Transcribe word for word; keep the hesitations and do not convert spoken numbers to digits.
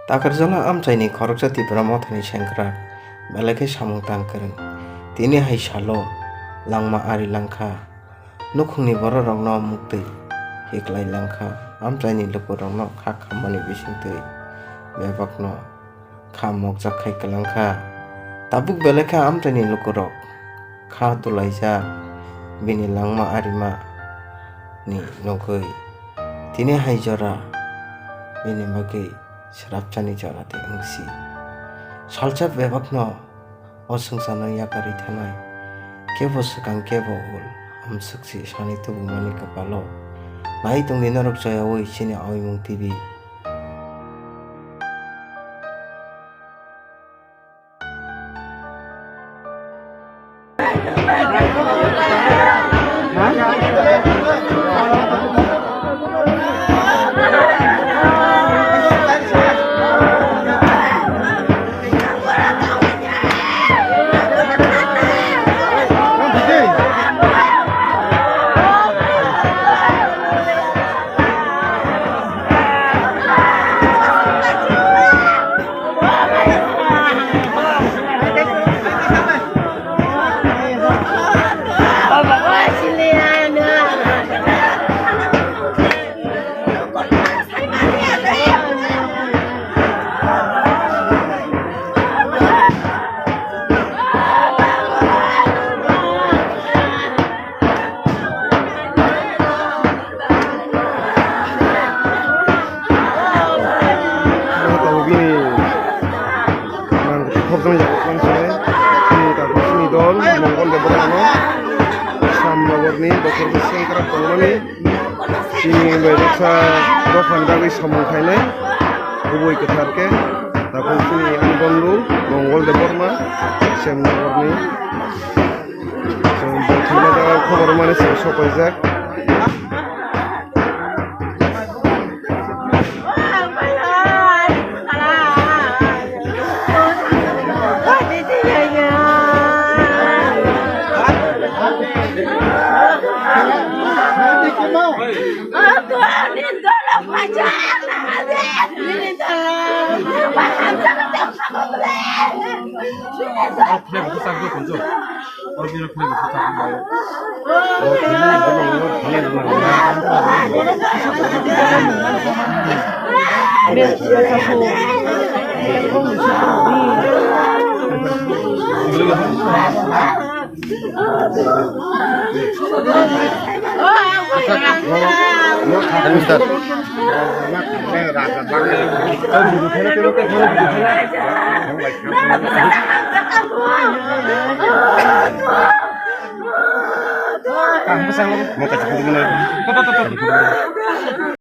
Takarjala amchaini khoroksa Tipra Mothani sengkrak, belai khe samung tang kwrwng. Tini hai salo langma ari langkha. Nukhungni bororokno muktwi hiklai langkha. Amchaini lukurokno kha khammani bisingtwi bebakno kha mokjak khai kwlangkha. Tabuk belai khe amchaini lukurok kha dulaijak bini langma arima ni nugwi. Tini hai jora bini bagwi swrapchani jora de wngsi. Salsa bebakno o swngcharno yakarwi thanai. Kebo swkang kebo ul, amswkse sani tubumani kwpalo. Nai tongdi norok joyaui chini Aoimung T V. Tabuk bini mang khoroksa jaga tong se, chini tabuk chini dol Mongol Debbarmano Shyamnagarni bokhorok sengkrak tongmani. Chini bai baksa dophani bagwi samung khainai kubui kwthar khe. Tabuk chini ani bondhu Mongol Debbarma Shyamnagarni. Chwng bo thangma jaga khobor mani chwng sopaijak.